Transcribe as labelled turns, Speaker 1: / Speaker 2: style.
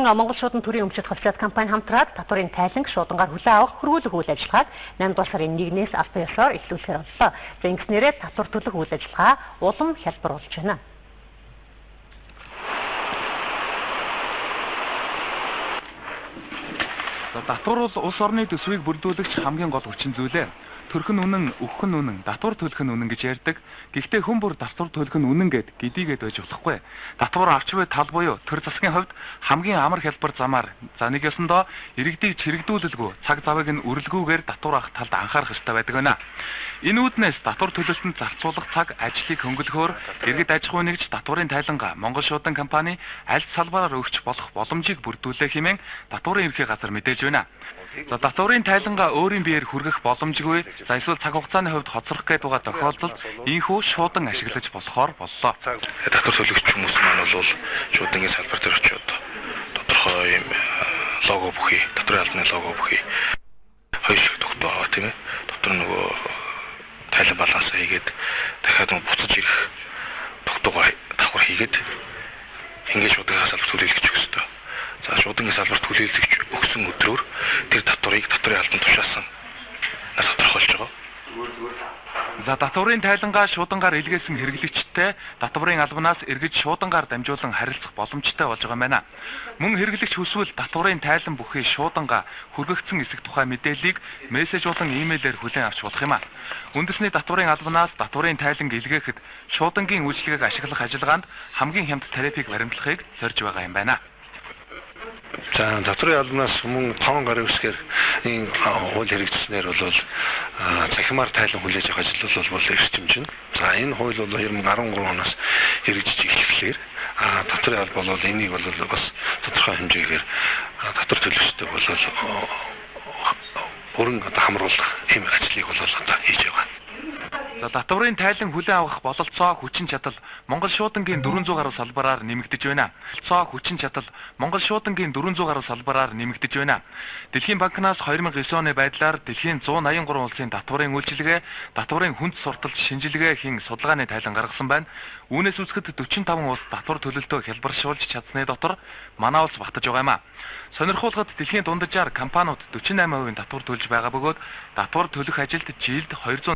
Speaker 1: Монгол шуудан төрийн өмчит хувьцаат компани хамтраад татварын тайланг шуудангаар хүлээн авах хөрвүүлэх үйл ажиллагааг 8 дугаар сарын 1-ээс албан ёсоор эхлүүлэхээр боллоо. За ингэснээрээ татвар төлөх үйл ажиллагаа улам хялбар болж байна.
Speaker 2: За татвар бол улс орны төсвийг бүрдүүлэгч хамгийн гол хүчин зүйлээ. Төрөх нь үнэн, өгөх нь үнэн, татвар төлөх нь үнэн гэж ярьдаг. Гэхдээ хүн бүр татвар төлөх нь үнэн гэд гэдийгээд байж болохгүй. Татвар авч буй тал буюу төр засгийн хувьд хамгийн амар хялбар замаар за нэг ёсондоо иргэдийг чирэгдүүлэлгүй, цаг завыг нь үрэлгүйгээр татвар авах талд анхаарах ёстой байдаг байна. Энэ үүднээс татвар төлөлтөнд зарцуулах цаг ажлыг хөнгөлөхөөр иргэд аж ахуй нэгж татварын тайлангаа Монгол шуудан компани аль салбараар өгч болох боломжийг бүрдүүлэх хэмээн татварын ерхий газар мэдээж байна. За татварын тайлангаа өөрийн биеэр хүргэх боломжгүй, за эсвэл цаг хугацааны хувьд хоцрох гээд байгаа тохиолдолд ийнхүү шуудан ашиглаж болохоор боллоо.
Speaker 3: Татвар төлөгч хүмүүс маань бол шуудангийн салбар дээр очиод тодорхой юм лого бүхий, татварын албаны лого бүхий хоёр шиг тогтоо аваа, тийм ээ. Дотор нөгөө тайлан балансаа хийгээд дахиад нөгөө буцаж ирэх тогтоогоо давхар хийгээд ингээд шуудангийн салбар төлөөлөх ёстой. За шуудангийн салбар төлөөлөгч өгсөн өдрөөр тэр татварыг татварын албанд тушаасан тодорхойлж байгаа.
Speaker 2: За татварын тайлангаа шуудангаар илгээсэн хэрэглэгчтэй татварын албанаас эргэж шуудангаар дамжуулан харилцах боломжтой болж байгаа юм байна. Мөн хэрэглэгч хүсвэл татварын тайлан бүхий шуудангаа хүргэгдсэн эсэх тухай мэдээллийг мессеж болон имэйлээр хүлээн авч болох юм а. Үндэсний татварын албанаас татварын тайланг илгээхэд шуудангийн үйлчилгээг ашиглах ажиллагаанд хамгийн хямд тарифыг баримтлахыг зорж байгаа юм байна.
Speaker 3: За татварын албанаас мөн тоон гарын үсгээр энэ хууль хэрэгжснээр бол цахимаар тайлан хүлээж авах ажил бол эрчимж байна. За энэ хууль бол 2013 оноос хэрэгжиж эхлэхлээр татварын алба бол энийг бол бас тодорхой хэмжээгээр татвар төлөгчдөг бол бүрэн одоо хамруулах ийм ажлыг бол одоо хийж байгаа.
Speaker 2: За татварын тайлан хүлээн авах бололцоо хүчин чадал Монгол шуудангийн 400 гаруй салбараар нэмэгдэж байна. Бололцоо хүчин чадал Монгол шуудангийн 400 гаруй салбараар нэмэгдэж байна. Дэлхийн банкнаас 2009 оны байдлаар дэлхийн 183 улсын татварын үйлчилгээ, татварын хүнд сурталч шинжилгээ хийн судалгааны тайлан гаргасан байна. Үүнээс үзэхэд 45 улс татвар төлөлтөө хялбаршуулж чадсны дотор манай улс багтаж байгаа юм а. Сонирхуулахад дэлхийн дунджаар компаниуд 48% татвар төлж байгаа бөгөөд татвар төлөх ажилд жилд 200